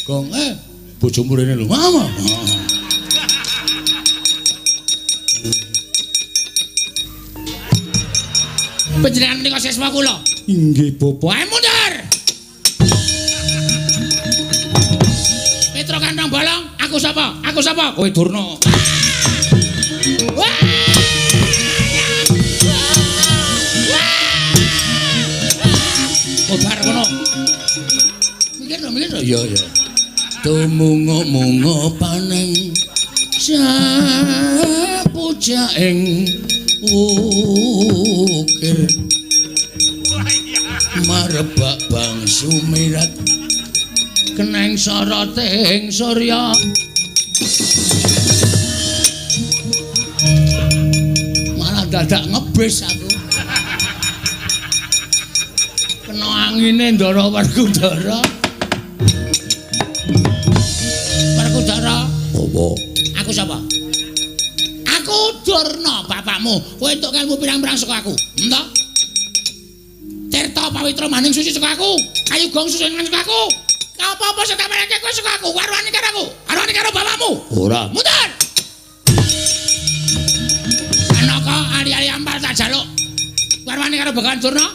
Gong bojomu rene lho. Mama. Panjenengan menika siswa kula. Inggih, Bapak. Ayo mundur. Petro Kantong Bolong, aku sapa? Aku sapa? Kowe Durna. Wah! Obar kono. Mikir lho, mikir lho. Iya, iya. Tumunga-munga paneng sapujaing ukir marebak bangsu mirat keneng soroting surya. Malah dadak ngebis aku. Kena angine Ndara Werkudara. Werkudara, apa? Aku sapa? Aku Durna bapakmu. Kowe entuk ilmu pirang-pirang saka aku. Entah. Tirta pawitra maning suci saka aku. Kayu gong suci saka aku. Apa-apa sing tak mereke kowe saka aku. Warwani karo aku. Warwani karo bapakmu. Ora. Mundur. Anaka ali-ali ampal tak jaluk. Warwani karo Begawan Durna.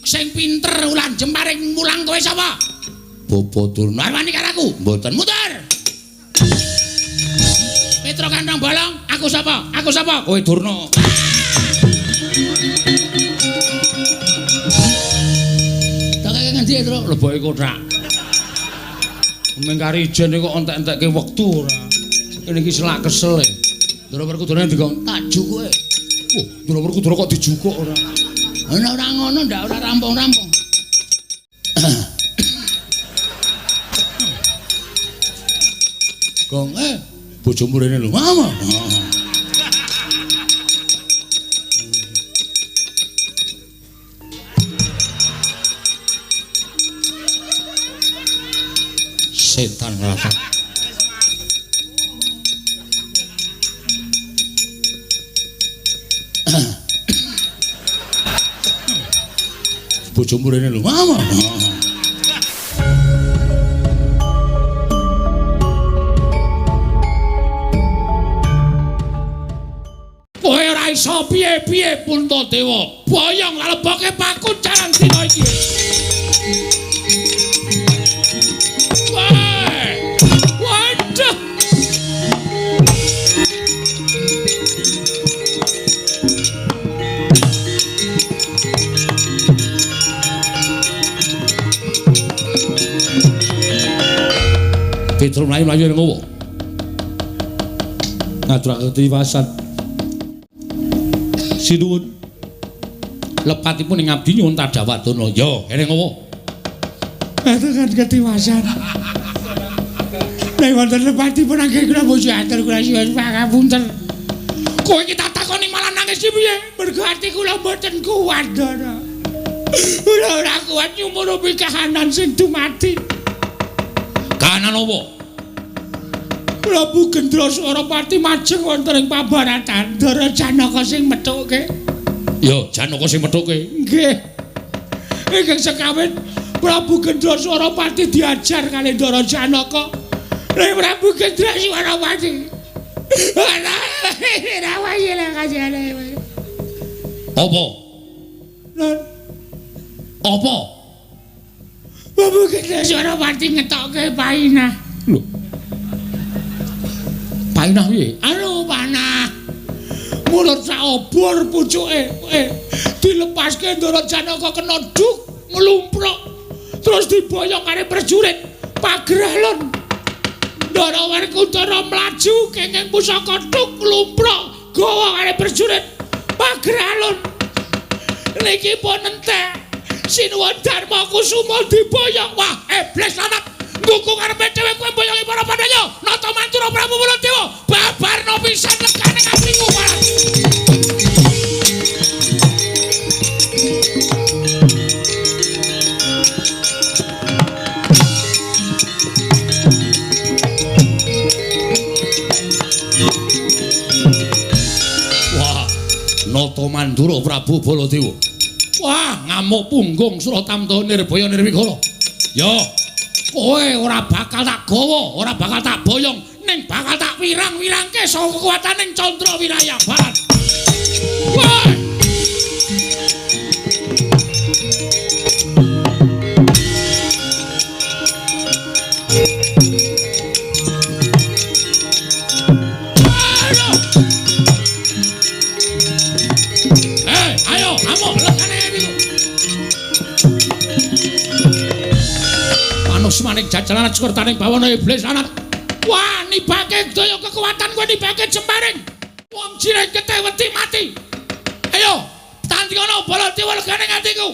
Sing pinter ulan jemparing mulang kowe sapa? Bapak Durna. Warwani karo aku. Mboten. Mundur. Petro Kantong Bolong, aku sapa? Aku sapa? Kowe Durna. Tak kaya ngendi, Tru? Leboke kothak. Mung kari ijen kok entek-entekke wektu ora. Kene iki selak kesel e. Ndara Werkudara dikon tak jukuke. Wah, Ndara Werkudara kok dijukuk ora. Ana ora ngono ndak ora rampung-rampung. Gong bojomu rene lho. Mama. Setan rata. Bojomu rene lho. Mama. Kowe ora iso piye-piye Puntadewa. Boyong leboke pakuncaran dina iki. Waduh. Petro mlayu-mlayu ning ngowo. Ngaturake tiwasan. Sinuwun. Lepatipun ing abdi nyuwun tadhawadana. Ya, kene ngowo. Ngaturake ketiwasan. Nek wonten lepatipun anggen kula muji atur kula suwun pangapunten. Kowe iki tak takoni malah nangis iki piye? Mergo ati kula mboten kuat, Ndara. Kula ora kuat nyumurupi kahanan sing dumadi. Kahanan apa? Prabu Gendraswarapati majeng wonten ing pabaratan. Ndara Janaka sing methuke. Ya, Janaka sing methuke. Nggih. Ingkang sekawin Prabu Gendraswarapati diajar kali Ndara Janaka. Nek Prabu Gendraswarapati. Apa? Nun. Apa? Prabu Gendraswarapati ngetokke painah. Lho. Painah piye? Anu panah. Mulut sak obor pucuke. Dilepaske Ndara Janaka kena duk nglumpruk. Terus diboyong karo prajurit Pageralon. Ndara Werkudara mlaju kenging pusaka duk nglumpruk gawa karo prajurit Pageralon. Niki pun entek. Sinuwun Darma Kusuma diboyong. Wah, iblis lanat. Ngukung arepe dhewe kowe mboyongi para Pandhawa. Nata Mantura Prabu Baladewa. Babarna pisan lekane atiku. Wah, Nata Mandura Prabu Baladewa. Wah, ngamuk punggung Suratamta Nirbaya Nirwikara. Ya. Kowe ora bakal tak gawa, ora bakal tak boyong, ning bakal tak wirang-wirangke saka kekuataning Candra Wiraya Barat. Woi! Ayo, amuk legane niku. Manus manik jajalan sukertaning bawana iblis anak. Wah, nibake daya kekuatan kowe nibake jembaring. Wong jireng getih wedi mati. Ayo, tandingono Baladewa legane atiku.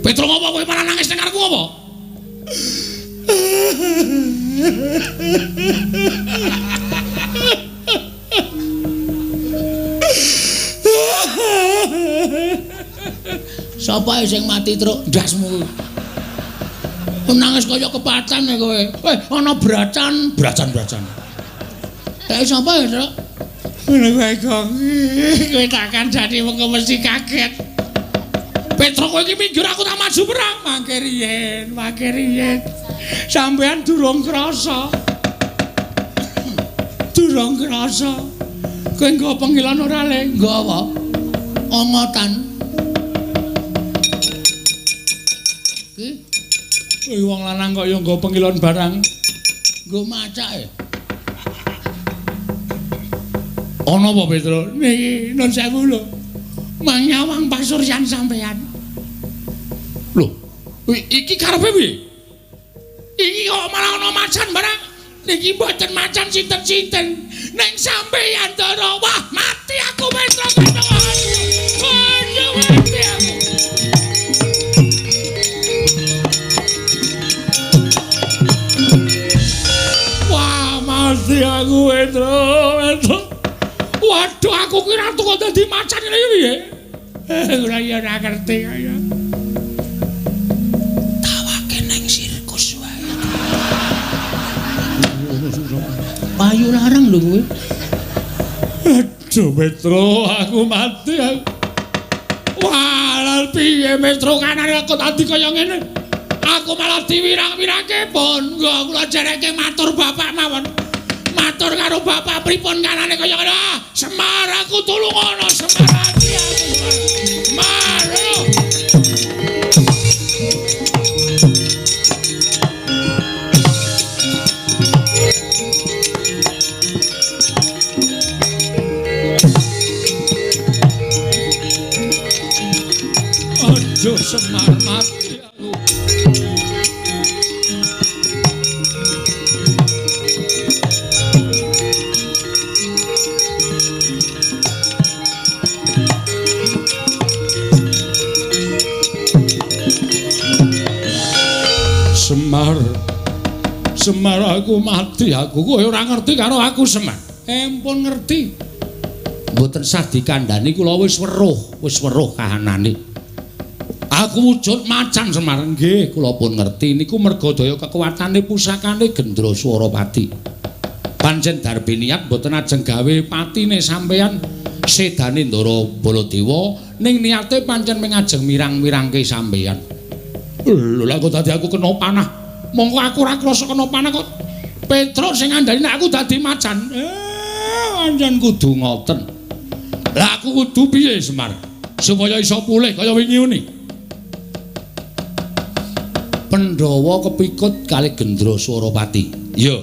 Petro ngopo kowe malah nangis nang ngarepku apa? Sapa sing mati truk ndasmu? Nangis kaya kepatan ya kowe. Weh, ana bracan, bracan-bracan. Kae sapa ya, Truk? Ngono kowe kok. Kowe takkan jadi mengko mesti kaget. Petro kowe iki minggir aku tak maju perang. Mangke riyen, mangke riyen. Sampeyan durung krasa. Durung krasa. Kowe nggo pengilon ora le? Nggo apa? Ongotan. Ki wong lanang kok ya nggo pengilon barang. Nggo macake. Ana apa Petro? Niki nun sewu lho. Mang nyawang pasuryan sampeyan. Lho, iki karepe piye? Iki kok malah ana macan barang. Niki mboten macan sinten-sinten. Ning sampeyan Ndara. Wah, mati aku Petro. Aduh, mati aku. Wah, mati aku Petro, Petro. Waduh, aku kira kok dadi macan ngene iki piye? Ora ya ora ngerti kaya. Tawake nang sirkus wae. Payu larang lho kowe. Aduh, Petro, aku mati aku. Wah, lha piye Petro kanane aku dadi kaya ngene? Aku malah diwirang-wirangke pun. Nggo kula jereke matur bapak mawon. Matur karo bapak pripun kanane kaya ngene. Semar aku tulungono, Semar ati aku. Semar. Aduh, Semar mati aku. Semar, Semar aku mati aku. Kowe ora ngerti karo aku Semar. Empun ngerti. Mboten sah dikandhani kula wis weruh kahanane. Aku wujud macan Semar. Nggih, kula pun ngerti niku merga daya kekuatane pusakane Gendra Swarapati. Pancen darbe niat mboten ajeng gawe patine sampeyan sedane Ndara Baladewa ning niate pancen mung ajeng mirang-mirangke sampeyan. Lho lha kok dadi aku kena panah. Mongko aku ora krasa kena panah kok. Petro sing ngandhani nek aku dadi macan. Pancen kudu ngoten. Lah aku kudu piye Semar? Supaya iso pulih kaya wingi uni. Pandhawa kepikut kali Gendra Swarapati. Iya.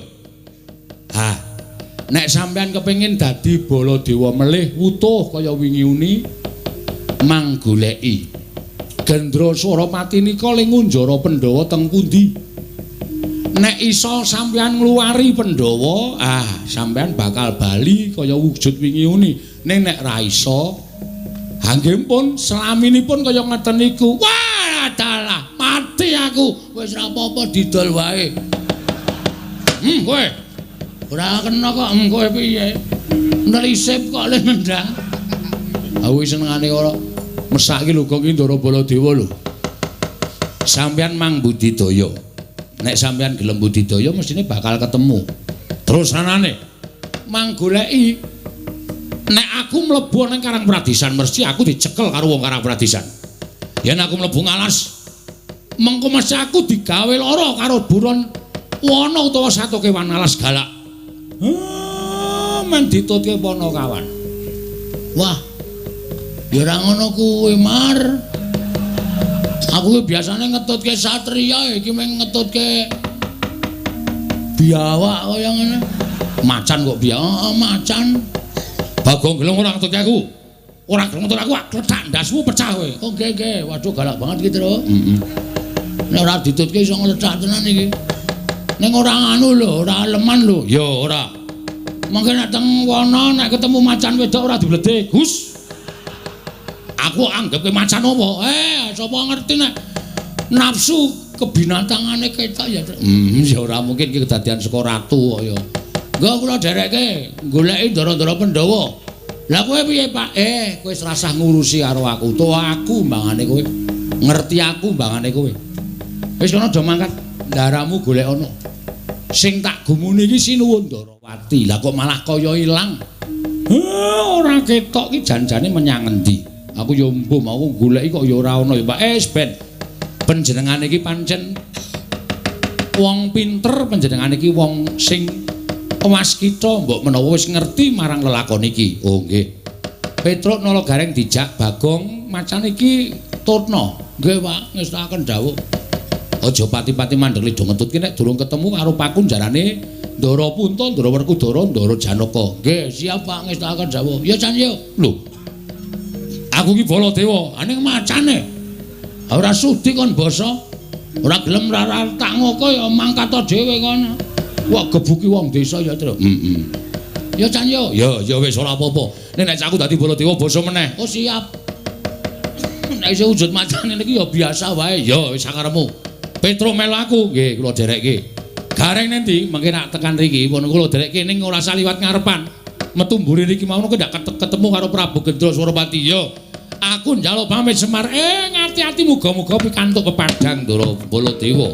Ha. Nek sampeyan kepengin dadi Baladewa melih wutuh kaya wingi uni, mang goleki Gendra Swarapati nika le ngunjara Pandhawa teng pundi? Nek iso sampeyan ngluwari Pandhawa, ah sampeyan bakal bali kaya wujud wingi uni. Ning nek ra iso, ha nggih pun selaminipun kaya ngeten niku. Wah, dalah, mati aku. Wis ra apa-apa didol wae. Kowe. Ora kena kok, kowe piye? Nelisip kok le nendang. Aku senengane ora mesake lho kok iki Ndara Baladewa lho. Sampeyan mang budidaya. Nek sampeyan gelem budidaya mestine bakal ketemu. Terus anane mang goleki Nek aku mlebu nang Karang Pradisan mesti aku dicekel karo wong Karang Pradisan. Yen aku mlebu ngalas, mengko mesti aku digawe lara karo buron wana utawa satu kewan alas galak. Men ditutke Panakawan. Wah. Ya ora ngono kuwi, Mar. Aku ki biasane ngetutke satriya, iki mung ngetutke biawak kaya ngene. Macan kok biawak, macan. Bagong Gelung ora ngetutke aku. Ora gelem ngetut aku, klethak ndasmu pecah kowe. Oh nggih nggih, waduh galak banget iki, Tru. Heeh. Nek ora ditutke iso nglethak tenan iki. Ning ora anu lho, ora leman lho. Ya ora. Mangke nek teng wana nek ketemu macan wedok ora dibledhe, Gus. Aku anggapke macan apa? Sapa ngerti nek nafsu kebinatangane ketok ya. Ya ora mungkin iki kedadian saka ratu kok ya. Nggo kula dherekke goleki ndara-ndara Pandhawa. Lah kowe piye, Pak? Kowe wis rasah ngurusi karo aku. Utawa aku mbangane kowe. Ngerti aku mbangane kowe. Wis kono do mangkat ndaramu golek ana. Sing tak gumuni iki Sinuwun Ndarawati. Lah kok malah kaya ilang. Ora ketok iki jan-jane menyang endi? Aku ya mbuh mau goleki kok ya ora ana ya, Pak. Ben panjenengane iki pancen wong pinter, panjenengane iki wong sing waskita, mbok menawa wis ngerti marang lelakon iki. Oh nggih. Petruk Nala Gareng dijak Bagong macan iki tutna. Nggih, Pak, ngestakaken dawuh. Aja pati-pati mandeg lido ngetutke nek durung ketemu karo pakunjarane Ndara Punta, Ndara Werkudara, Ndara Janaka. Nggih, siap Pak, ngestakaken dawuh. Ya Chan yo. Lho. Aku ki Baladewa, ning macane. Ora sudi kon basa. Ora gelem ora tak ngoko ya mangkat dhewe kono. Wah, gebuki wong desa ya, Tru. Heeh. Ya Chan yo. Ya, ya wis ora apa-apa. Nek nek aku dadi Baladewa basa meneh. Oh, siap. Nek isih wujud macane niki ya biasa wae. Ya wis sakarepmu. Petruk melu aku. Nggih, kula dherekke. Gareng nendi? Mengke nak tekan riki pun kula dherekke ning ora usah liwat ngarepan. Metu mburi riki mau ndak ketemu karo Prabu Gendra Surapati. Ya. Aku njaluk pamit Semar. Ngati-ati muga-muga pikantuk pepadang Ndara Baladewa.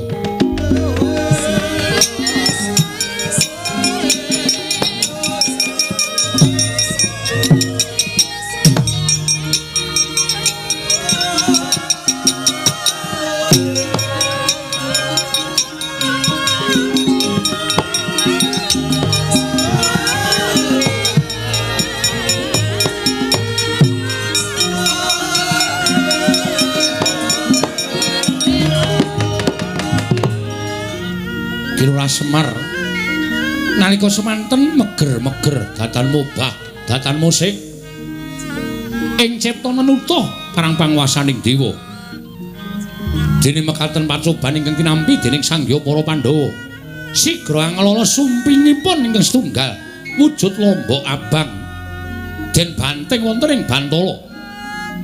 Semar nalika semanten meger-meger datan mubah datan musik ing cipta nenutuh parang panguwasaning dewa dene mekaten pacoban ingkang tinampi dening Sang Hyang para Pandhawa sigra anglala sumpingipun ingkang setunggal wujud lombok abang den banting wonten ing bantala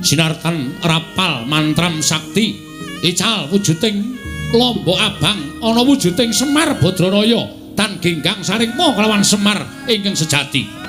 sinartan rapal mantram sakti ical wujuding lombok abang ana wujuding Semar Badraraya tan genggang sarikma kelawan Semar ingkang sejati.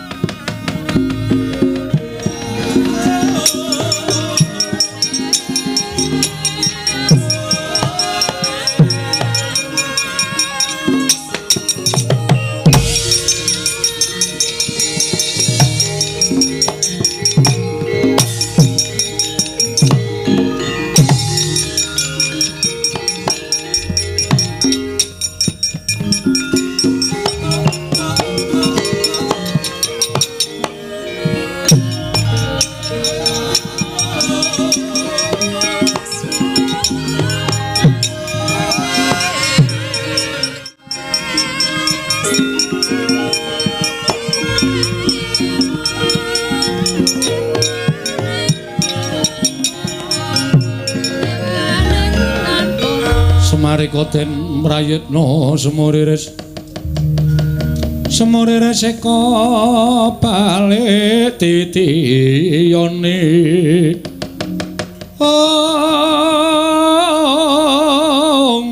Semarika den prayitna semuriris semuriris eka balik titiyane ong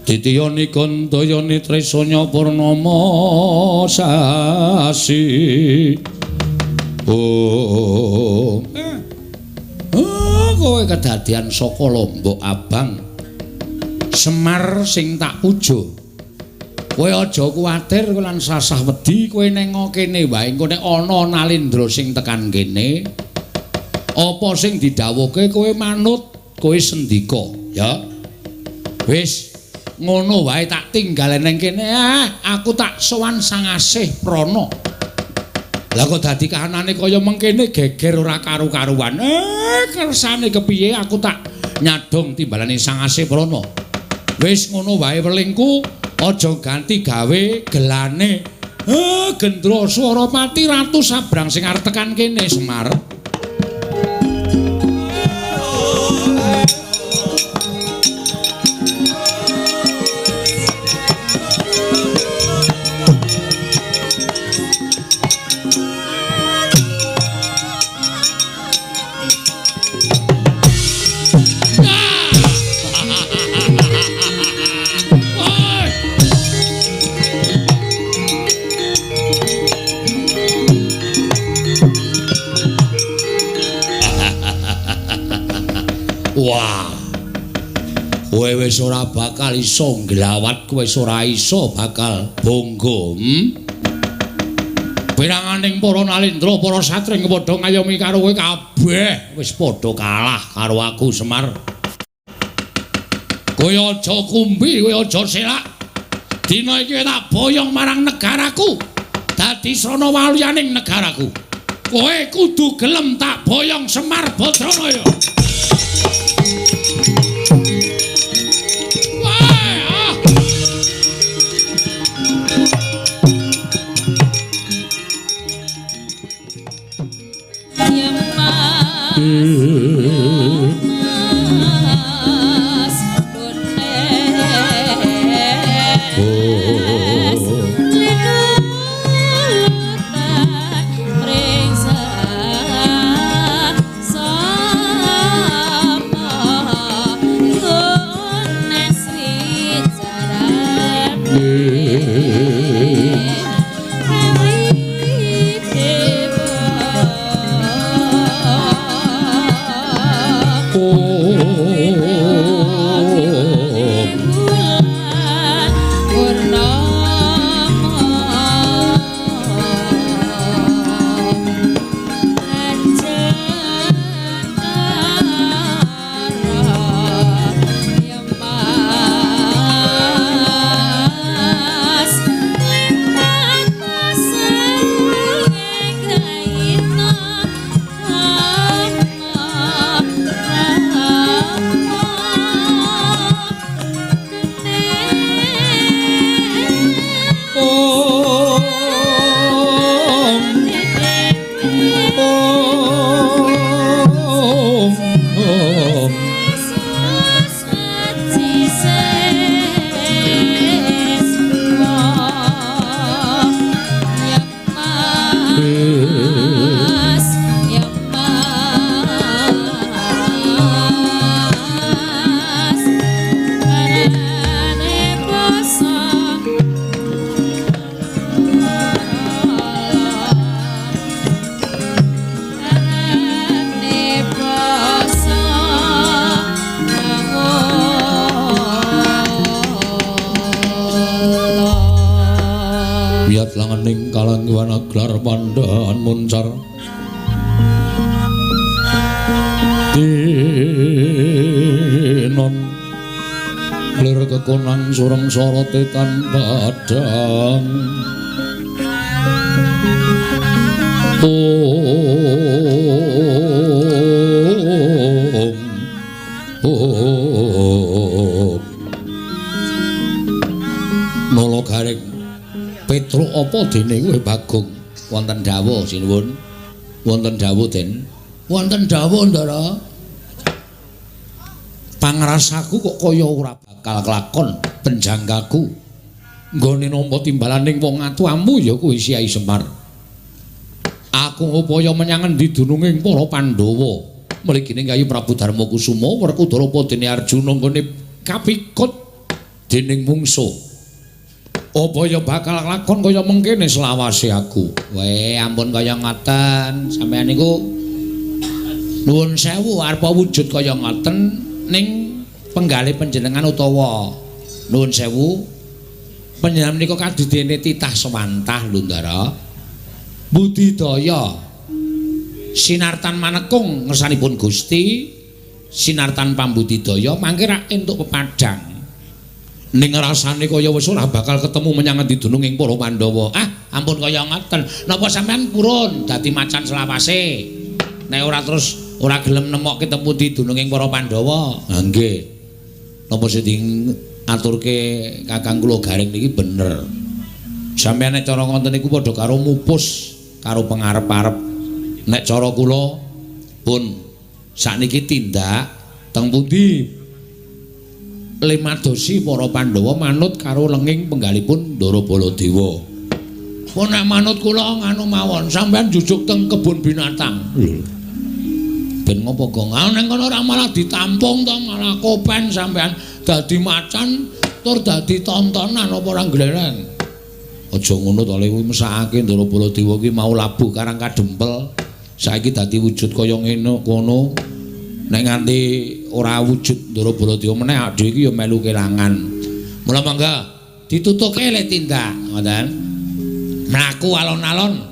titiyane kandayane tresanya purnama sasi. Oh, kowe kedadian saka lombok abang Semar sing tak puja. Kowe aja kuwatir lan sasah wedi, kowe neng kene wae engko nek ana Nalendra sing tekan kene apa sing didhawuhke kowe manut, kowe sendika ya. Wis ngono wae tak tinggal neng kene. Ah, aku tak sowan Sang Asih Prana. Lah kok dadi kahanane kaya mengkene geger ora karu-karuan. Kersane kepiye aku tak nyadong timbalane Sang Asih Prana. Wis ngono wae welingku, aja ganti gawe gelane. Gendra Swarapati Ratu Sabrang sing arep tekan kene Semar. Wah. Kowe wis ora bakal iso nglawat, kowe wis ora iso bakal bangga. Piranganing para Nalendra, para satring padha ngayomi karo kowe kabeh wis padha kalah karo aku Semar. Kowe aja kumbi, kowe aja selak. Dina iki tak boyong marang negaraku. Dadi srana waluyaning negaraku. Kowe kudu gelem tak boyong Semar Badranaya. Langening kalangguan aglar pandhan muncar dinon lir kekonang sureng sorote tan padhang. Om Om Nolo garing Petruk apa dene kowe Bagong? Wonten dawuh sinuwun. Wonten dawuh Den. Wonten dawuh Ndara. Pangrasaku kok kaya ora bakal kelakon penjangkaku. Nggone nampa timbalaning wong atuamu ya kuwi Kyai Semar. Aku ngupaya menyang endi dununging para Pandhawa. Mligine Kyai Prabu Darma Kusuma Werkudara apa dene Arjuna nggone kapikut dening mungsuh. Apa ya bakal lakon kaya mengkene selawase aku. Weh, ampun kaya ngoten. Sampeyan niku nuwun sewu arep wujud kaya ngoten ning penggalih panjenengan utawa nuwun sewu Panjenengan menika kadidene titah sewantah lho, Ndara. Budidaya sinartan manekung ngersanipun Gusti, sinartan pambudidaya mangke rak entuk pepadhang. Ning rasane kaya wis ora bakal ketemu menyang ngendi dunung ing para Pandhawa. Ah, ampun kaya ngoten. Napa sampean purun dadi macan selawase? Nek ora terus ora gelem nemokke teng pundi dunung ing para Pandhawa. Ha nggih. Napa sing diaturke Kakang kula Gareng niki bener. Sampeyan nek cara ngoten niku padha karo mupus karo pengarep-arep. Nek cara kula pun sakniki tindak teng pundi limadosi para Pandhawa manut karo lenging penggalipun Ndara Baladewa. Pun nek manut kula nganu mawon, sampeyan jujuk teng kebun binatang. Lho. Ben ngopo Gong? Ah ning kono ora malah ditampung to, malah kopen sampeyan dadi macan tur dadi tontonan apa ora glereng. Aja ngono to, le kuwi mesakake Ndara Baladewa kuwi mau labuh karang kadempel. Saiki dadi wujud kaya ngene kono. Nek nganti ora wujud Ndara Baladewa meneh awake dhewe iki ya melu kelangan. Mula mangga ditutuke le tindak, ngoten. Mlaku alon-alon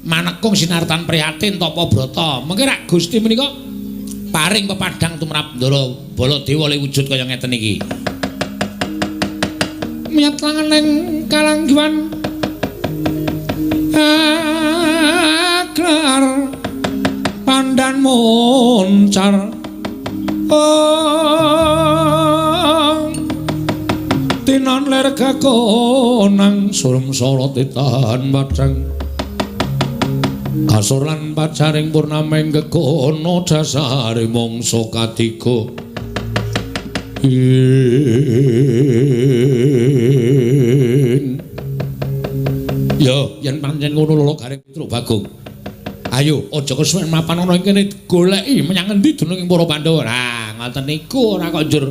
manekung sinartan prihatin tapa brata. Mengke rak Gusti menika paring pepadhang tumrap Ndara Baladewa le wujud kaya ngeten iki. Miyat langening kalanggiwan aglar pandan moncar. Oh, tinon ler kakonang surem sora titan padhang kasur lan pacaring purnaming gegono dasare mangsa katiga. Yo yen pancen ngono lho Gareng Petruk Bagong. Ayo aja kesuwen mapan ana ing kene goleki menyang endi dunung ing para Pandhawa. Lah ngoten niku ora kok njur.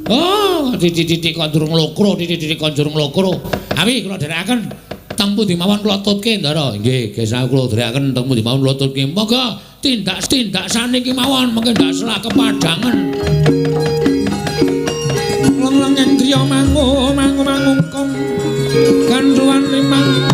Oh, titik-titik kok njur nglokro, titik-titik kok njur nglokro. Awi kula dherekaken teng pundi mawon kula tutke, Ndara. Nggih, gesah kula dherekaken teng pundi mawon kula tutke. Monggo tindak-tindak saniki mawon mengke ndak selak kepadhangen. Leng-lengeng driya mangu mangu mangungkung gandhuwan limang.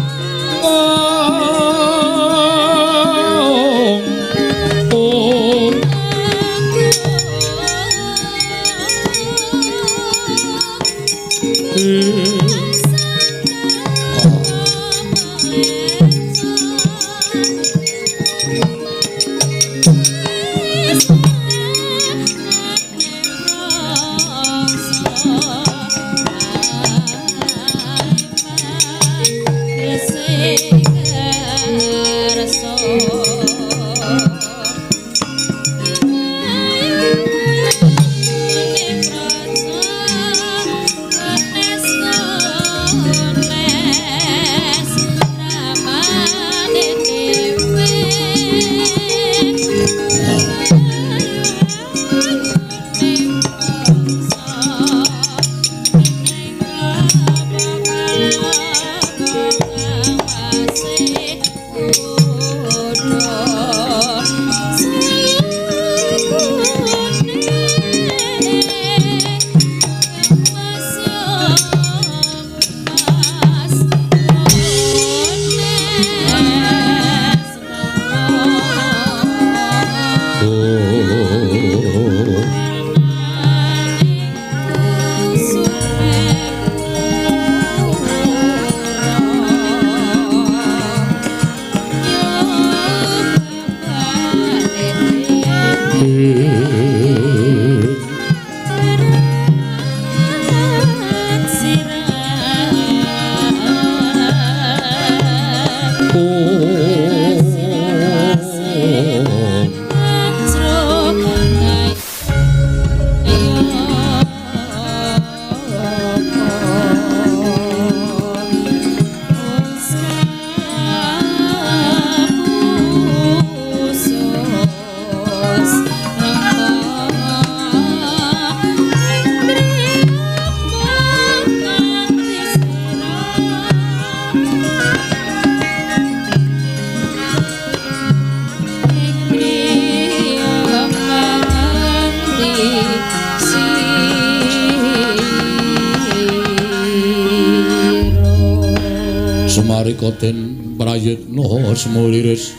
Sarika den prayitna semuliris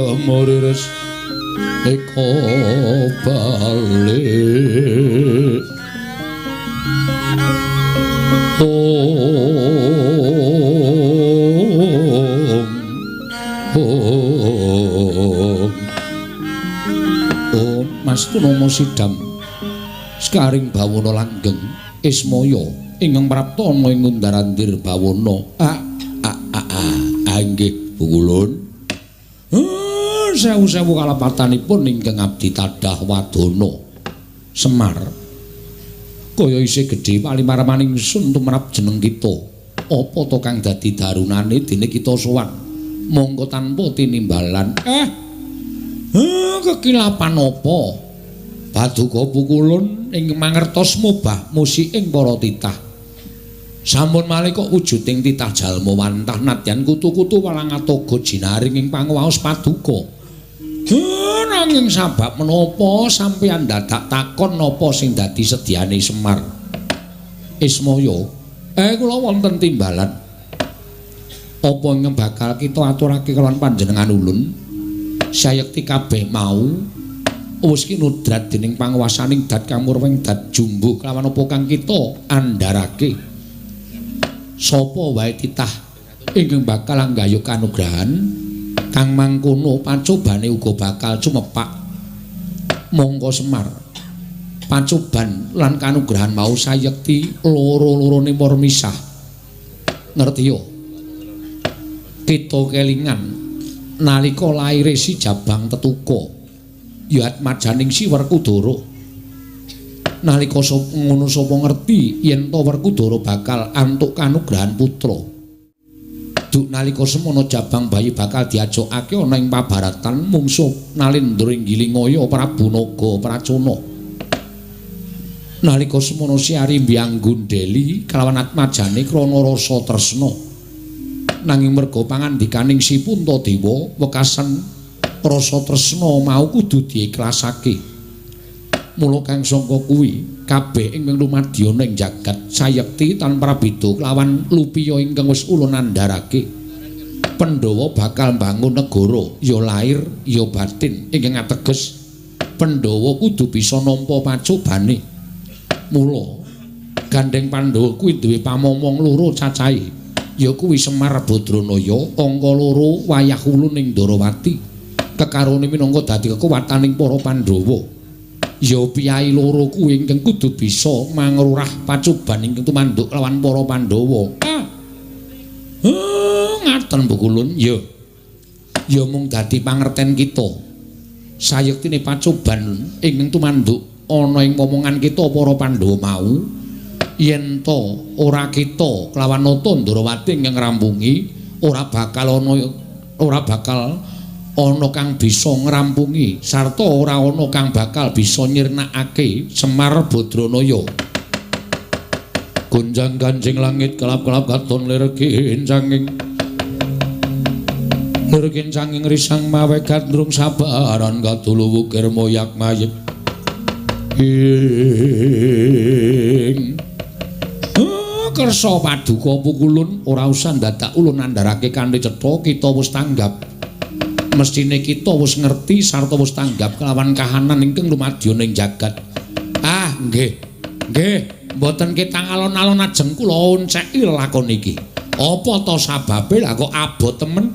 semuliris eka balik. Om Om Om Mas Tunomo Sidam Sekaring bawana langgeng Ismaya ingkang prapta ana ing Undarandir bawana. A a a a nggih Pukulun. Sewu-sewu kalepatanipun ingkang abdi tadah wadana Semar. Kaya isih gedhe palimarmaning ingsun tumrap jeneng kita. Apa to kang dadi darunane dene kita sowan? Monggo tanpa tinimbalan. Kekilapan apa? Paduka Pukulun ing mangertos mubah musiking para titah. Sampun malih kok wujuding titah jalma wantah nadyan kutu-kutu walang atoga jinaring ing panguwaos paduka. Nanging sabab menapa sampeyan dadak takon napa sing dadi sedyane Semar? Ismaya, kula wonten timbalan. Apa ingkang bakal kita aturake kalawan panjenengan ulun? Sayekti kabeh mau wis kinudrat dening panguwasaning dat kamurweng dat jumbuh kelawan apa kang kita andharake. Sapa wae titah ingkang bakal anggayuh kanugrahan kang mangkono pacobane uga bakal cumepak. Mongko Semar, pacoban lan kanugrahan mau sayekti loro-lorone mor misah. Ngerti yo? Kita kelingan nalika laire si Jabang Tetuka ya atmajaning si Werkudara. Nalika ngono sapa ngerti yen to Werkudara bakal antuk kanugrahan putra. Duk nalika semono Jabang bayi bakal diajokake ana ing pabaratan mungsuh Nalendra ing Gilingaya Prabu Naga Pracona. Nalika semono si Arimbi Anggundeli kalawan atmajane krana rasa tresna. Nanging merga pangandikaning si Puntadewa wekasan rasa tresna mau kudu diikhlasake. Mula kang sangka kuwi kabeh ingkang lumadya ning jagat sayekti tanpa prabeda kelawan lupiya ingkang wis ulun andharake. Pandhawa bakal mbangun negara ya lair ya batin ingkang ateges Pandhawa kudu bisa nampa pacobane. Mula gandeng Pandhawa kuwi duwe pamomong loro cacahe, ya kuwi Semar Badranaya angka loro wayah ulun ing Ndarawati. Kekarone minangka dadi kekuwataning para Pandhawa. Ya piyai loro kuwi ingkang kudu bisa mangrurah pacoban ingkang tumanduk lawan para Pandhawa. Ngaten Pukulun ya. Ya mung dadi pangerten kita. Sayektine pacoban ingkang tumanduk ana ing momongan kita para Pandhawa mau yen to ora kita kelawan nata Ndarawati ingkang ngrampungi ora bakal ana kang bisa ngrampungi sarta ora ana kang bakal bisa nyirnakake Semar Badranaya. Gonjang ganjing langit kelap-kelap katon lir kincanging lir kincanging risang mawe gandrung sabaran kadulu wukir moyak mayit ing kersa paduka Pukulun ora usah dadak ulun andharake kanthi cetha kita wis tanggap. Mestine kita wis ngerti sarta wis tanggap kelawan kahanan ingkang lumadya ning jagat. Ah, nggih. Nggih, mboten ketang alon-alon ajeng kula onceki lakon iki. Apa to sababe lah kok abot temen?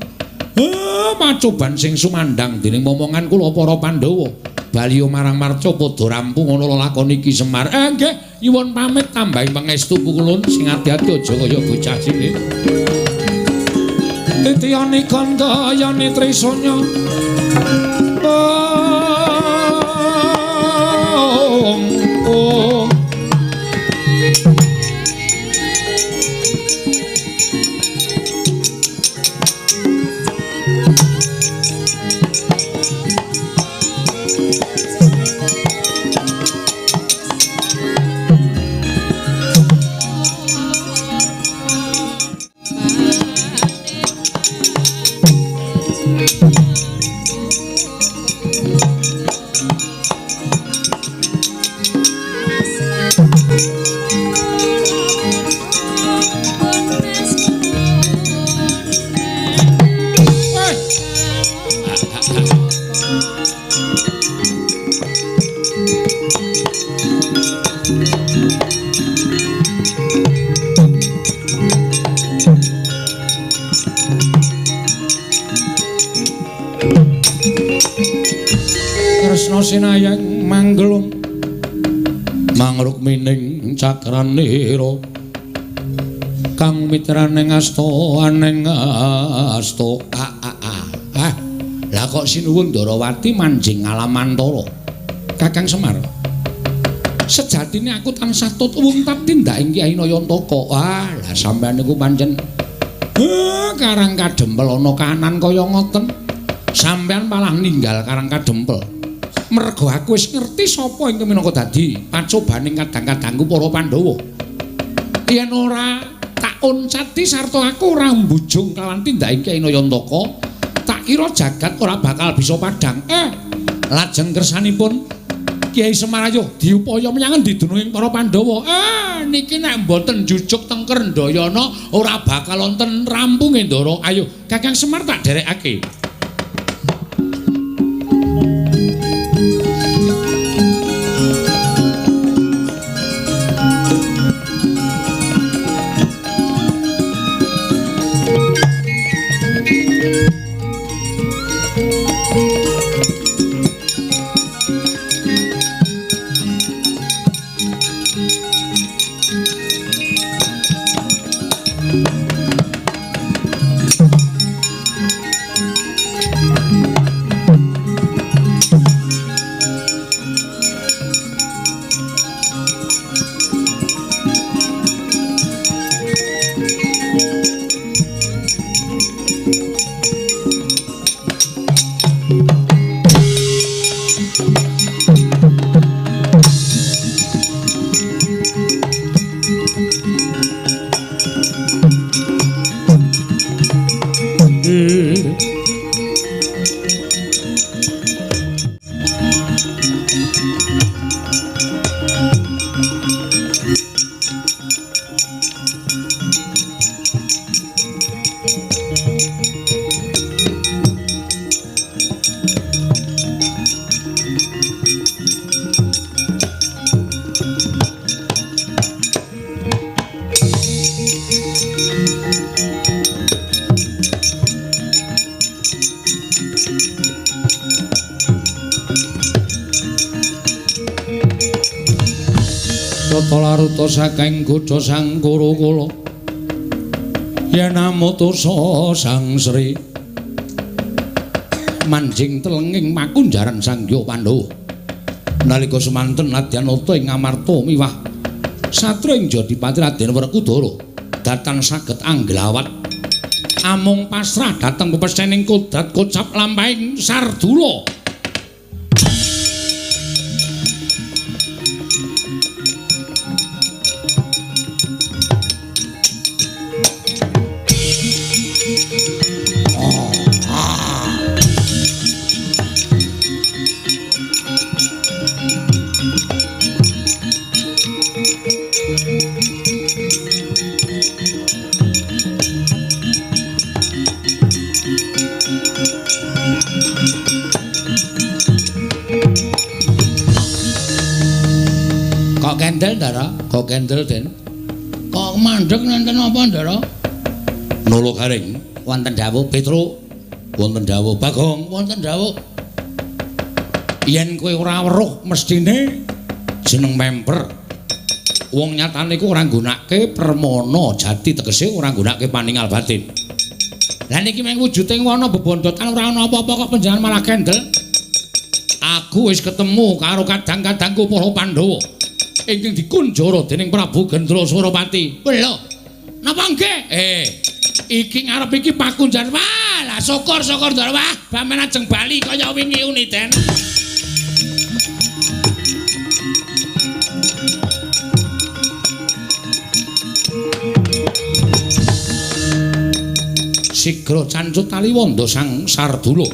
Pacoban sing sumandhang dening momongan kula para Pandhawa. Baliyo marang marca padha rampung ana lakon iki Semar. Nggih, nyuwun pamit tambahi pangestu Pukulun sing ati-ati aja kaya bocah cilik. Titiyani kandayani trisanya. Om Om. Sinayang manggelung mangrukmining cakranira kang mitraning asta aneng asta a a a. Ah, lah kok sinuwun Ndarawati manjing alamantara. Kakang Semar, sejatine aku tansah tut wuntat tindaking Kyai Nayantaka. Ah, lah sampeyan niku pancen Karang Kadempel ana kahanan kaya ngoten. Sampeyan malah ninggal Karang Kadempel. Mergo aku wis ngerti sapa ingkang minangka dadi pacobaning kadang-kadangku para Pandhawa. Yen ora tak oncati sarta aku ora mbujung kalawan tindaking Kyai Nayantaka, tak kira jagat ora bakal bisa padhang. Lajeng kersanipun Kyai Semar ayo diupaya menyang endi dununging para Pandhawa. Niki nek mboten jujuk teng Krendayana ora bakal wonten rampunge Ndara. Ayo Kakang Semar tak derekake. Laruta saking godha sang Kuru-kula yen amutusa Sang Sri manjing telenging makunjaran Sang Hyang Pandhawa. Nalika semanten nadyan nata ing Ngamarta miwah satria ing Jodipati Raden Werkudara datan saged angglawat amung pasrah dhateng pepesening kodrat kocap lampahing Sardula. Kok kendel, Ndara? Kok kendel, Den? Kok mandeg nenten apa, Ndara? Nolo garing, wonten dawuh Petruk, wonten dawuh Bagong, wonten dawuh. Yen kowe ora weruh mestine jeneng memper. Wong nyatane iku ora nggunakake permana jati, tegese ora nggunakake paningal batin. Lah niki mung wujude ngono bebondotan ora ana apa-apa kok panjenengan malah kendel. Aku wis ketemu karo kadang-kadangku para Pandhawa ingkang dikunjara dening Prabu Gendra Surapati. Lho, napa nggih? Iki ngarep iki pakunjan. Wah, lah syukur-syukur Ndara. Wah, bamen ajeng bali kaya wingi uni, Den. Sigra cancut taliwonda Sang Sardula.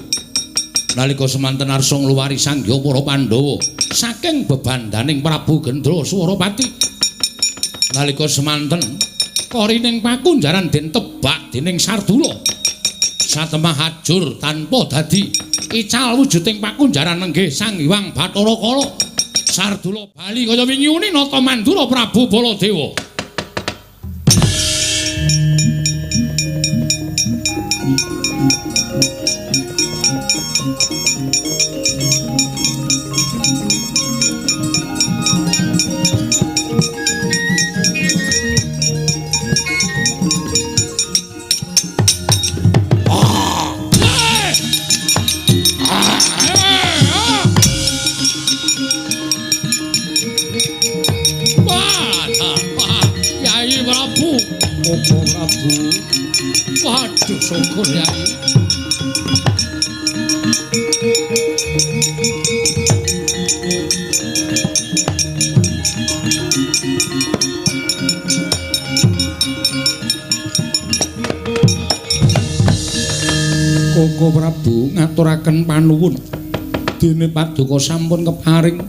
Nalika semanten arsa ngluwari Sang Hyang para Pandhawa saking bebandaning Prabu Gendra Surapati. Nalika semanten korining pakunjaran den tebak dening Sardula. Satemah ajur tanpa dadi ical wujuding pakunjaran nenggih Sang Hyang Bathara Kala. Sardula bali kaya wingi uni nata mandura Prabu Baladewa. Koko Prabu. Waduh, syukur Yai. Koko Prabu ngaturaken panuwun. Dene paduka sampun keparing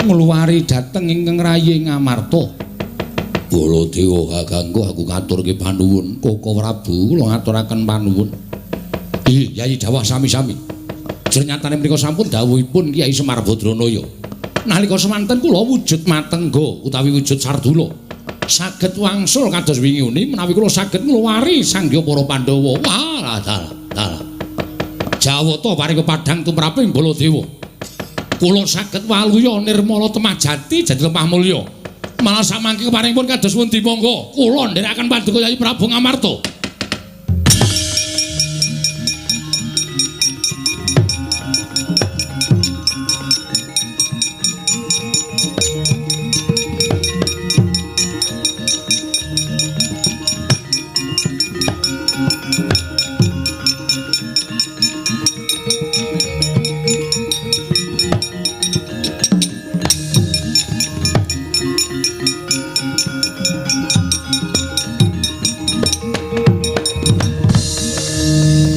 ngluwari dhateng ingkang rayi Ngamarta. Baladewa kakangku, aku ngaturke panuwun. Koko Prabu kula ngaturaken panuwun. Ih, Yayi dawuh sami-sami. Jernyatane mriku sampun dawuhipun Kyai Semar Badranaya. Nalika semanten kula wujud matengga utawi wujud sardula. Saged wangsul kados wingi uni menawi kula saged ngluwari sangya para Pandhawa. Wah, dalah, dalah. Jawata paring kepadhang tumraping Baladewa. Kula saged waluya nirmala temah jati jati lemah mulya. Malah samangke keparingipun kados pundi monggo kula nderekaken paduka Yayi Prabu Ngamarta.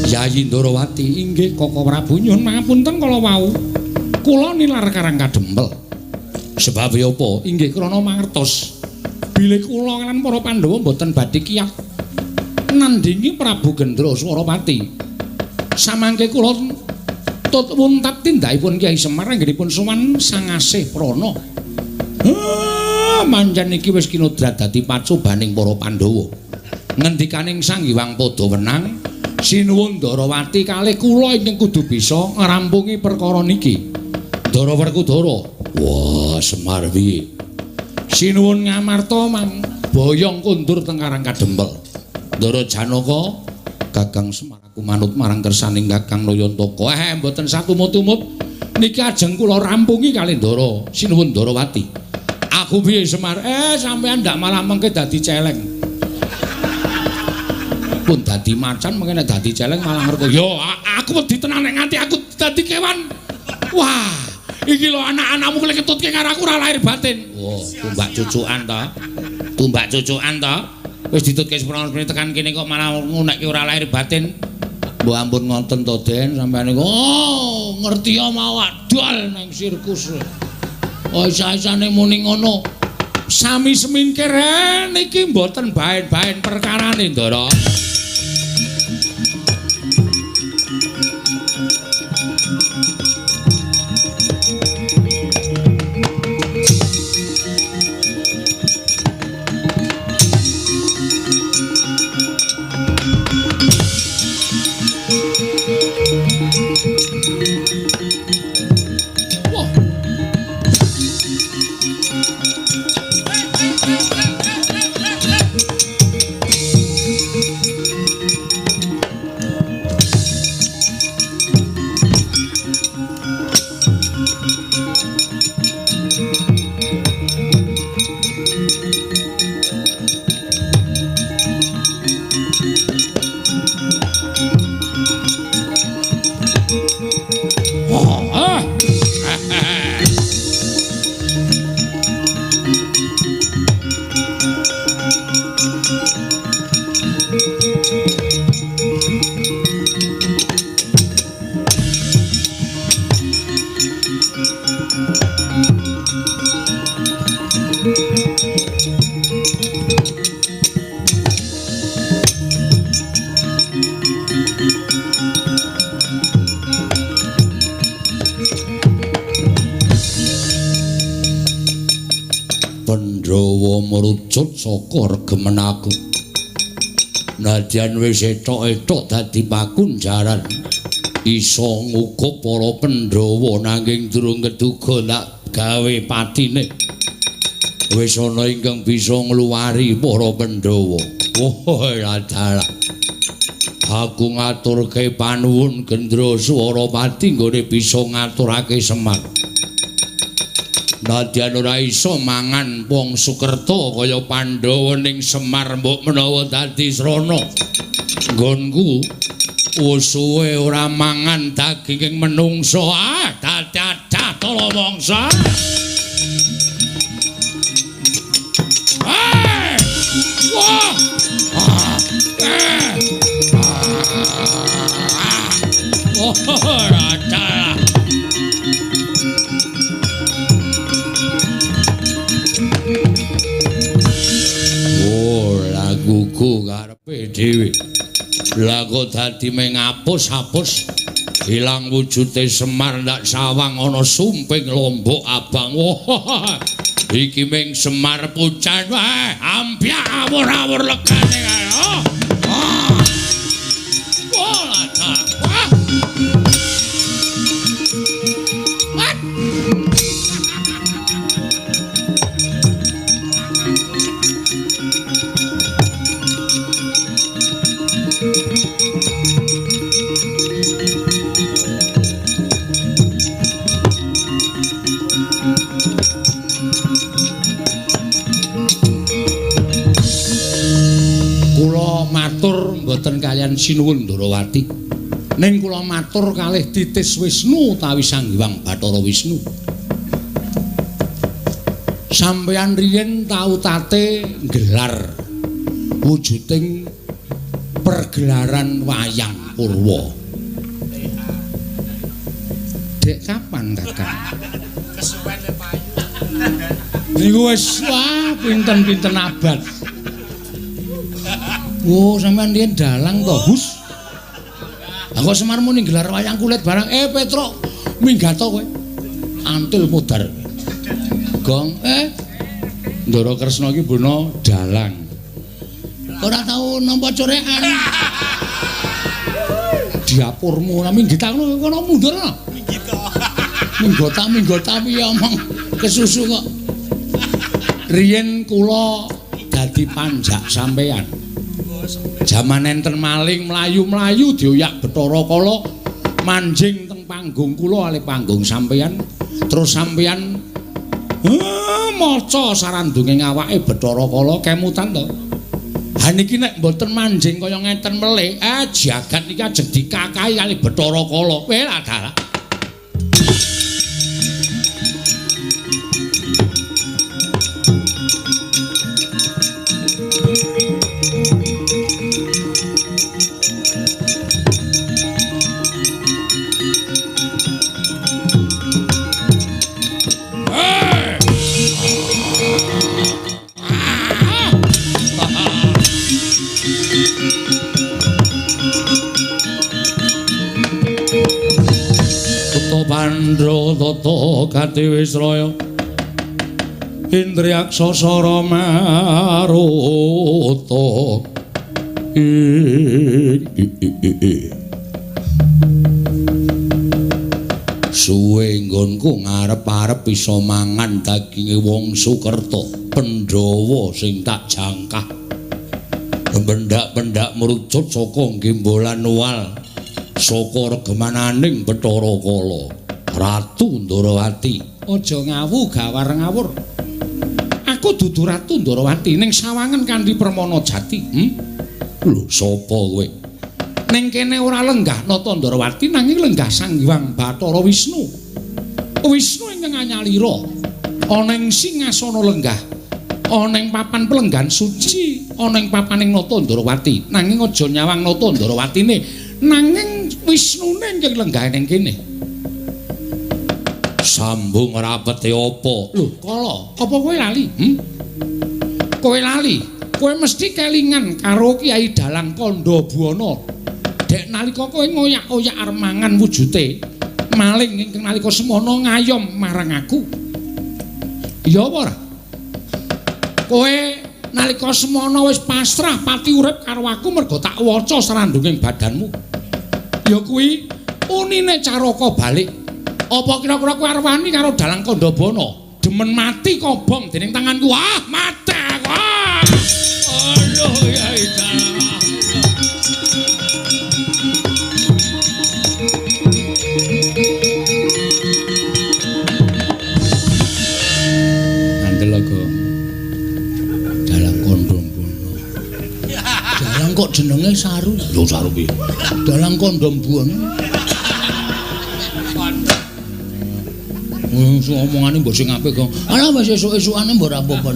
Yayi Ndarawati, inggih Koko Prabu, nyuwun pangapunten kala wau. Kula nilar Karang Kadempel. Sebabe apa? Inggih krana mangertos bilih kula lan para Pandhawa mboten badhe kiyat nandhingi Prabu Gendra Swarapati. Samangke kula tut wuntat tindakipun Kyai Semar anggenipun sowan Sang Asih Prana. Mancen iki wis kinodrat dadi pacobaning para Pandhawa. Ngendikaning Sang Hyang Padha wenang, sinuwun Ndarawati kalih kula ingkang kudu bisa ngrampungi perkara niki. Ndara Werkudara, wah Semar piye? Sinuwun Ngamarta mang boyong kondur teng Karang Kadempel. Ndara Janaka, Kakang Semar aku manut marang kersaning Kakang Nayantaka. Mboten satumut-tumut niki ajeng kula rampungi kalih Ndara Sinuwun Ndarawati. Aku piye Semar? Sampean ndak malah mengke dadi celeng. Pun dadi macan mengke nek dadi celeng malah ngerti. Yo aku wedi tenan nek nganti aku dadi kewan. Wah, iki lho anak-anakmu lek ketutke karo aku ora lahir batin. Wah, tumbak cucukan ta. Tumbak cucukan ta. Wis ditutke seprono tekan kene kok malah ngunekke ora lahir batin. Mbok ampun ngoten to, Den, sampeyan niku. Oh, ngerti ya mawak dol nang sirkus. Oh, isa-isane muni ngono. Sami semingkir niki mboten baen-baen perkarane, Ndara. Pandhawa merucut saka regemen aku. Nadyan wis etok-etok dadi pakunjaran, iso ngukup para Pandhawa nanging durung keduga tak gawe patine. Wis ana ingkang bisa ngluwari para Pandhawa. Wah, dalah. Aku ngaturke panuwun Gendra Swarapati nggone bisa ngaturake Semar. Nadyan ora iso mangan wong Sukerta kaya Pandhawa ning Semar mbok menawa dadi srana. Nggonku wis suwe ora mangan daginging menungsa. Ah, dadah tala mangsa. Hei! Wah! Ah! Eh! Ah! Oh, rada. Oh, laguku karepe dhewe. Lah kok dadi mengapus-apus ilang wujude Semar ndak sawang ana sumping lombok abang. Wah, iki ming Semar pucan wae, ampyak awur-awur legane kae. Oh. Wah, lada. Wah. Wah. Kula matur mboten kaliyan sinuwun Ndorowati. Ning kula matur kalih Titis Wisnu utawi Sang Hyang Bathara Wisnu. Sampeyan riyin tau tate nggelar wujuding pergelaran wayang purwa. Dek kapan, Kakang? Kesuwen le payu. Niku wis wah pinten-pinten abad. Wo, sampean riyen dalang to, Hus? Lah kok Semar muni gelar wayang kulit barang. Petruk, minggat to kowe. Antil mudhar. Gong, Ndara Kresna iki bono dalang. Ora tau nampa corekan. Diapurmu ora minggit aku kono mundur to. Minggit to. Minggota piye omong kesusu kok. Riyen kula dadi panjak sampean. Jaman enten maling mlayu-mlayu dioyak Bathara Kala manjing teng panggung kula alih panggung sampean terus sampean maca sarandunge awake Bathara Kala kemutan to. Ha niki nek mboten manjing kaya ngeten melih, jagat niki ajeng dikakahi kalih Bathara Kala. Weh lah dalah. Pandra tata katiwisraya Indriyaksa sara maruta suwe nggonku ngarep-arep iso mangan daginge wong Sukerta Pandhawa sing tak jangkah pendak-pendak mrucut saka gembolan wal saka regemananing Bathara Kala Ratu Ndorowati. Aja ngawu gawar ngawur. Aku dudu Ratu Ndorowati ning sawangen kanthi permana jati. Lho sapa kowe? Ning kene ora lenggah Nata Ndorowati nanging lenggah Sang Hyang Bathara Wisnu. Wisnu ingkang anyalira ana ing singasana lenggah, ana ing papan pelenggan suci, ana ing papaning Nata Ndorowati. Nanging aja nyawang Nata Ndorowatine, nanging Wisnune ingkang lenggah ning kene. Sambung rapete apa? Lho, Kala, apa kowe lali? Kowe lali? Kowe mesti kelingan karo Kyai Dalang Kandha Buwana. Dek nalika kowe ngoyak-oyak arep mangan wujute, maling ingkang nalika semono ngayom marang aku. Iya apa ora? Kowe nalika semono wis pasrah pati urip karo aku mergo tak waca srandunging badanmu. Ya kuwi unine caraka balik. Apa kira-kira kowe arep wani karo Dalang Kandha Buwana? Demen mati kobong dening tanganku. Ah, mati aku. Ah. Aduh, ya Dalang. Kok jenenge Saru? Lho Saru piye? Dalang kondom buana. Wong omongane mbok sing apik kok. Alah wis esuk-esukane mbok ora apa-apa.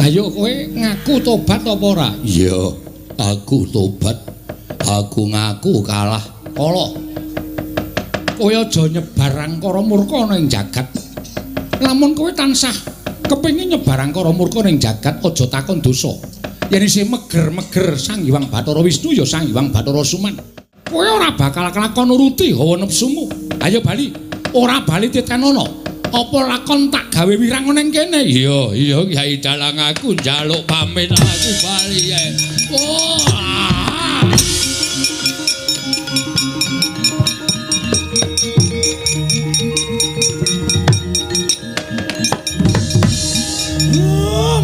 Ayo kowe ngaku tobat apa ora? Iya, aku tobat. Aku ngaku kalah. Kala. Kowe aja nyebar angkara murka ning jagat. Lamun kowe tansah kepengin nyebar angkara murka ning jagat, aja takon dosa. Yen isih meger-meger Sang Hyang Bathara Wisnu ya Sang Hyang Bathara Suman. Kowe ora bakal kelakon nuruti hawa nepsumu. Ayo bali. Ora bali titenono. Apa lakon tak gawe wirang ning kene? Iya, iya Kyai Dalang aku njaluk pamit aku bali ya. Oh.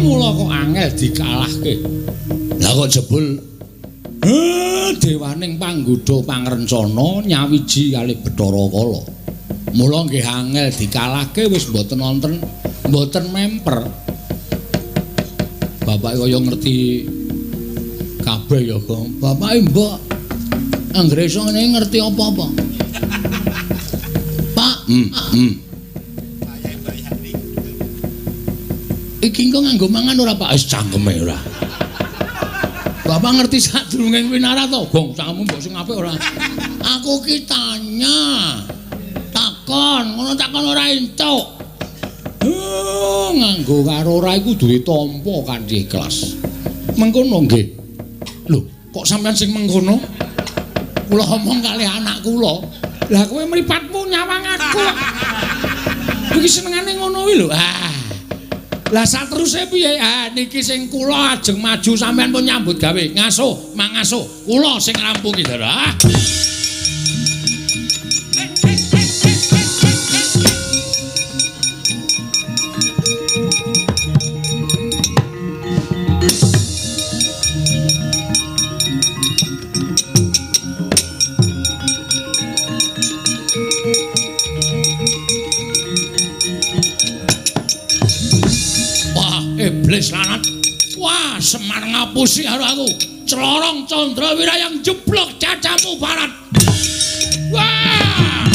Mula kok angel dikalahke. Lah kok jebul dewaning panggodha pangrencana nyawiji kalih Bathara Kala. Mula nggih angel dikalahke wis mboten wonten, mboten memper. Bapake kaya ngerti kabeh ya, Gong. Bapake mbok anggere iso ngene ngerti apa-apa. Pak, Iki engko nganggo mangan ora, Pak? Wis cangkeme ora. Bapak ngerti sadurunge winara to, Gong? Cangkemmu mbok sing apik ora? Aku ki tanya. Takon, ngono takon ora entuk. Nganggo karo ora iku duwe tampa kanthi ikhlas. Mengkono nggih. Lho, kok sampean sing mengkono? Kula omong kalih anak kula. Lah kowe mripatmu nyawang aku. Iki senengane ngono kuwi lho. Ah. Lah sateruse piye? Ah niki sing kula ajeng maju sampean pun nyambut gawe. Ngaso, mangaso. Kula sing ngrampungi, Ndara. Iblis lanat. Wah, Semar ngapusi karo aku. Clorong Candra Wirayang jeblok cacamu barat. Wah!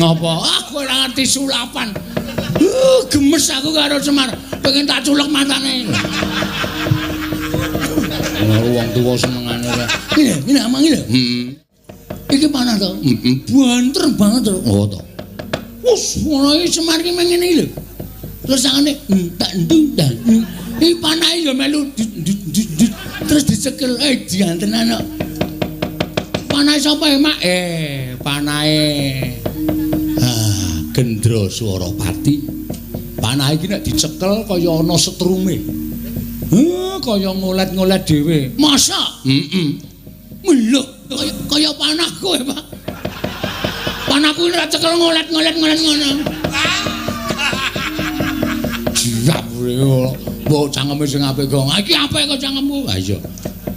Ngopo? Aku ora ngerti sulapan. Gemes aku karo Semar. Pengen tak culek matane. Karo wong tuwa senengane ora. Ngene, ngene amang iki lho. Iki panah to? Banter banget to. Oh to. Wes ngono iki Semar iki mengene iki lho. Terus tangane tak ndung dan. Iki panahe ya melu terus dicekel diantenan kok. Panahe sapa ya, Mak? Panahe Gendra Swarapati. Panah iki nek dicekel kaya ana setrume. Kaya ngolet-ngolet dhewe. Masa? Heeh. Lho, kaya panahku ya, Pak. Panahku nek cekel ngolet-ngolet-ngolet ngono. Jiap mbok cangkeme sing apik kok. Iki apik kok cangkemmu. Ha iya.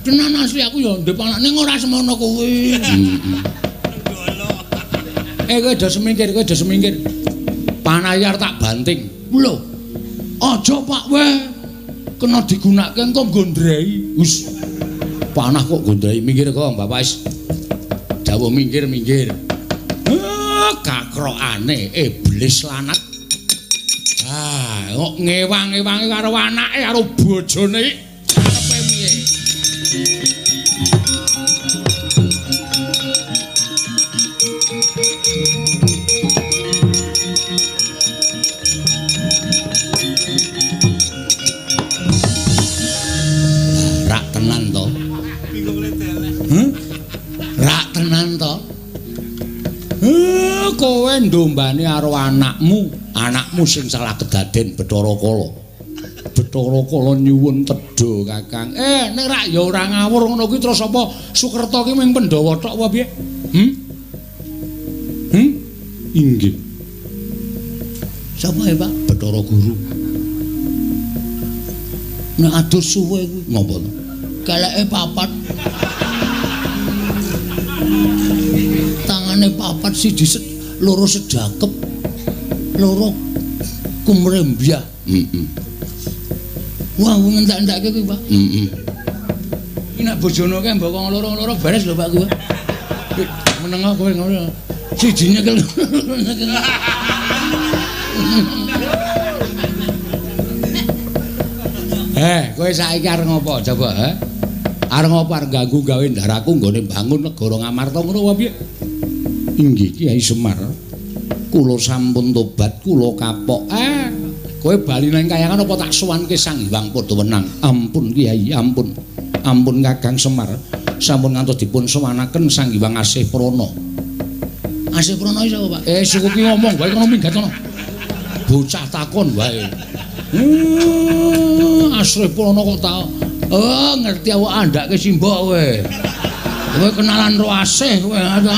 Tenan asli aku ya ndek panah ning ora semono kuwi. Kowe aja semingkir, kowe aja semingkir. Panah arep tak banting. Lho. Aja Pak weh. Kena digunakake engko gondrei. Wis. Panah kok gondrei minggir kok Bapak wis. Dawuh minggir-minggir. Kakrokane iblis lanat. Ah, kok ngewang-ewangi karo anake karo bojone. Karepe piye? Rak tenan to? Rak tenan to? Kowe ndombane karo anakmu, anakmu sing salah kedaden Bathara Kala. Bathara Kala nyuwun tedha Kakang. Nek rak ya ora ngawur ngono kuwi terus apa Sukerta ki mung Pandhawa tok apa piye? Inggih. Sapa ya, Pak? Bathara Guru. Nek adus suwe kuwi ngopo to? Keleke papat. Tangane papat siji loro sedakep, loro kumrembyah. Heeh. Wah, ngentek-entekke kuwi, Pak. Heeh. Iki nek bojone kae mbok loro-loro beres lho, Pak kuwi. Menengah kowe ngono. Siji nyekel. Kowe saiki arep ngopo coba, ha? Arep ngopo arep ganggu gawe ndaraku nggone bangun negara Ngamarta ngono apa piye? Inggih Kyai Semar. Kula sampun tobat, kula kapok. Kowe bali nang kayangan apa tak sowanke Sang Hyang Padhawenang? Ampun Kyai, ampun. Ampun Kakang Semar. Sampun ngantos dipun sowanaken Sang Hyang Asih Prana. Asih Prana iki sapa, Pak? Suku ki ngomong wae kono minggat kono. Bocah takon wae. Asih Prana kok ta. Oh, ngerti awak andhake simbok kowe. Kowe kenalan ro Asih kowe ta.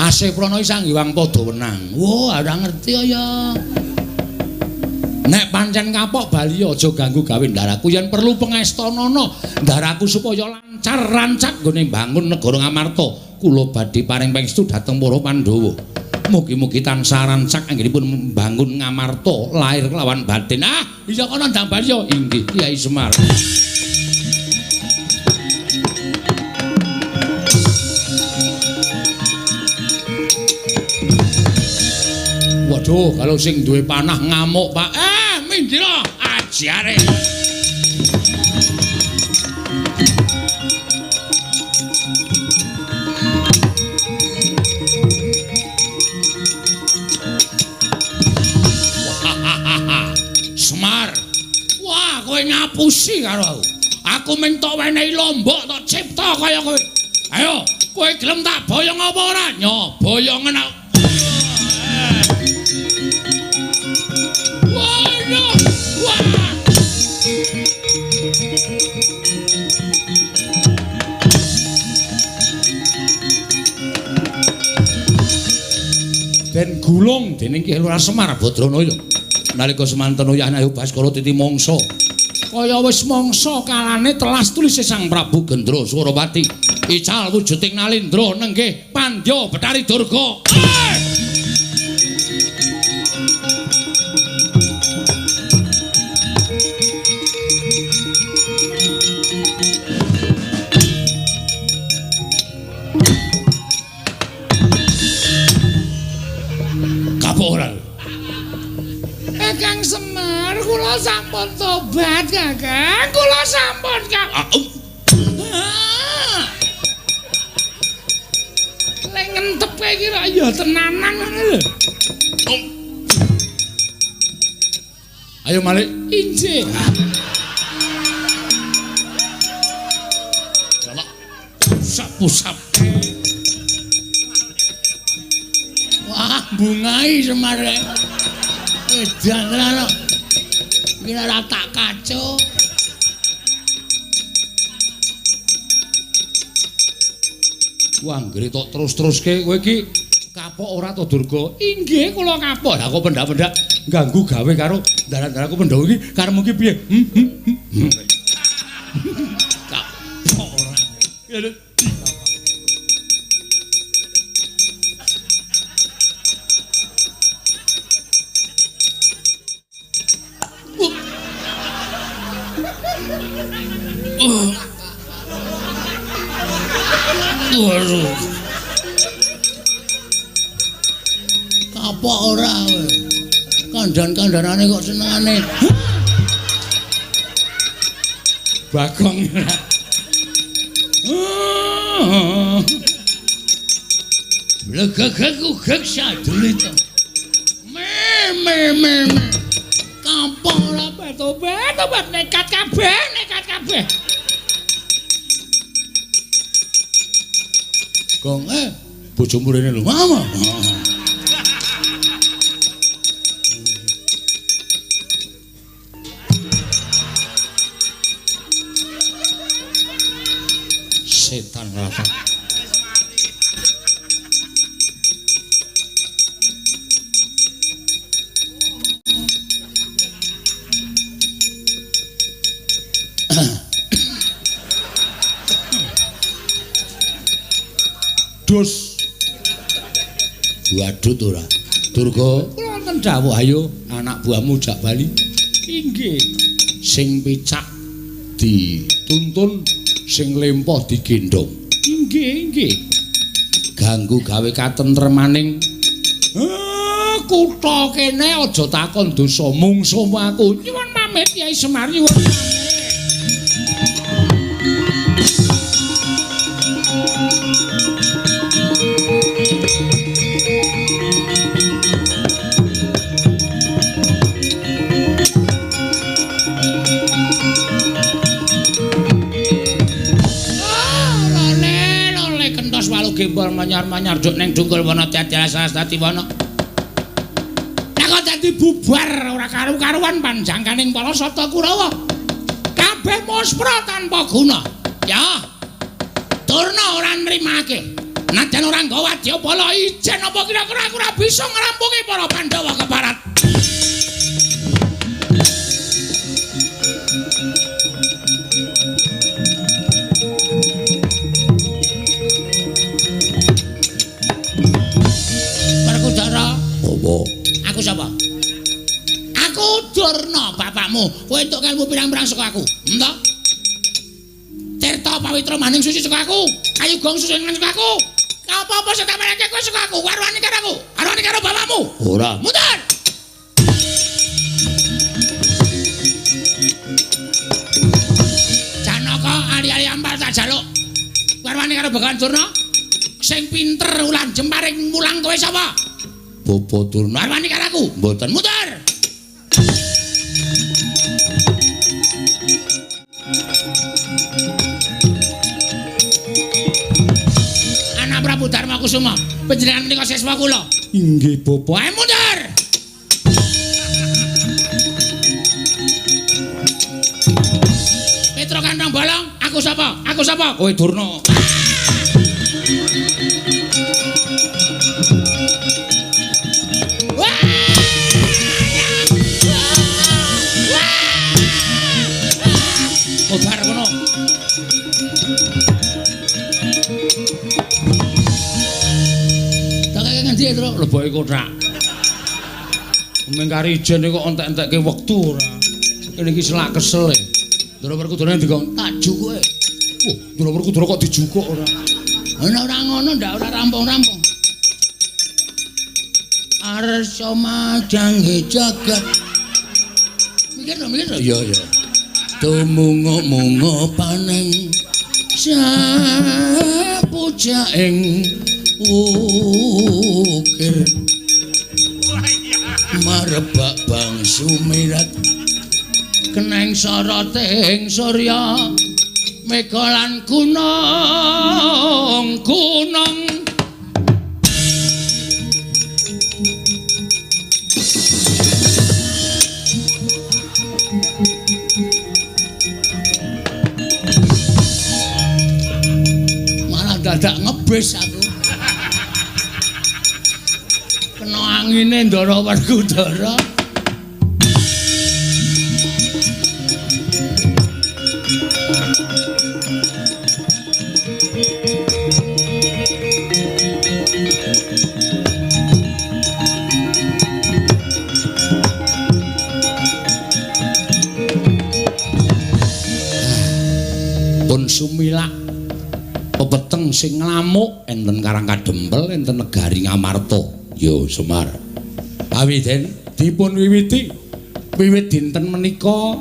Asih Prana iki Sang Hyang Padhawenang. Wah, ora ngerti ya. Nek pancen kapok bali aja ganggu gawe ndaraku yen perlu pengestanana ndaraku supaya lancar rancak nggone mbangun negara Ngamarta. Kula badhe paring pangestu dhateng para Pandhawa. Mugi-mugi tansah rancak anggenipun mbangun Ngamarta lahir kelawan batin. Ah, iya kono ndang bali ya. Inggih Kyai Semar. Waduh, kalau sing duwe panah ngamuk, Pak. Minggir ajare. Semar. Wah, kowe ngapusi karo aku. Aku mung tok wenehi lombok tok cipta kaya kowe. Ayo, kowe gelem tak boyong apa ora? Nyo, boyongen aku. Den gulung dening Ki Lurah Semar Badranaya. Nalika semanten uyah Ayu Baskara titi mangsa. Kaya wis mangsa kalane telas tulise Sang Prabu Gendra Surawati. Ical wujuding Nalindra nenggih Pandya Bathari Durga. Kakang Semar, kula sampun tobat, Kakang. Kula sampun, Kang. Lek ngentep kae iki ra ya tenanan ngono lho. Ayo malik. Injih. Jalak. Pusap-pusap. Wah, bungai Semar. Edan tenan kok. Iki ora tak kaco. Wah, anggere tok terus-teruske kowe iki kapok ora to Durga? Inggih, kula kapok. Lah kok pendak-pendak ganggu gawe karo ndaran-ndaranku Pandhawa iki karepmu iki piye? Kapok ora. Waduh. Kapok ora kowe. Kandhan-kandhanane kok senengane. Bagong. Blegegeg sadulite. Me me me. Kapok ora tobat, tobat nekat kabeh, nekat kabeh. Gong bojomu rene lho, mama. Setan rata. Dus. Wadut ora. Durga, kula wonten dawuh ayo anak buahmu jak bali. Inggih. Sing picak dituntun, sing lempoh digendhong. Inggih, inggih. Ganggu gawe katentremaning kutha kene aja takon dosa mungsuhmu aku. Nyuwun pamit Kyai Semar, nyuwun pamit. Gembol manyar-manyar duk ning dungkul wana tiati wana. Lah kok dadi bubar ora karu-karuan panjangkaning para sata Kurawa. Kabeh muspra tanpa guna. Ya. Durna ora nrimake. Najan ora nggawa wadyabala ijen apa kira-kira aku ora bisa ngrampungi para Pandhawa keparat. Aku sapa? Aku Durna bapakmu. Kowe entuk ilmu pirang-pirang saka aku. Entuk. Tirta pawitra maning suci saka aku. Kayu gong suci saka aku. Apa-apa sing tak marake kowe saka aku. Warwani karo aku. Warwani karo bapakmu. Ora. Mundur. Janaka ali-ali ampal tak jaluk. Warwani karo Begawan Durna. Sing pinter ulan jemparing mulang kowe sapa? Bapak Durna arwani karo aku. Mboten muter. Anak Prabu Darma Kusuma, panjenengan menika siswa kula. Inggih, Bapak. Ayo mundur. Petro Kantong Bolong, aku sapa? Aku sapa? Kowe Durna. Obar kono. Tak kaya ngendi, Tru? Leboke kothak. Mung kari ijen kok entek-entekke wektu ora. Kene iki selak kesel e. Ndara Werkudara dikon tak jukuke. Wah, Ndara Werkudara kok dijukuk ora. Ana ora ngono ndak ora rampung-rampung. Arsa madangge jagat. Mikir lho, mikir lho. Iya, iya. Tumungo-mungo paneng sapujaing ukir marebak bangsu mirat keneng soroting surya mega lan gunung gunung. Dadak ngebis aku. Kena angine Ndara Werkudara. Pun sumilak pepeteng sing nglamuk enten Karang Kadempel enten negari Ngamarta. Yo Semar. Awiten dipun wiwiti wiwit dinten menika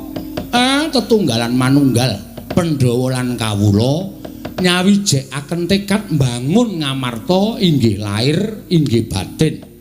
tetunggalan manunggal Pandhawa lan kawula nyawijekaken tekad mbangun Ngamarta inggih lair inggih batin.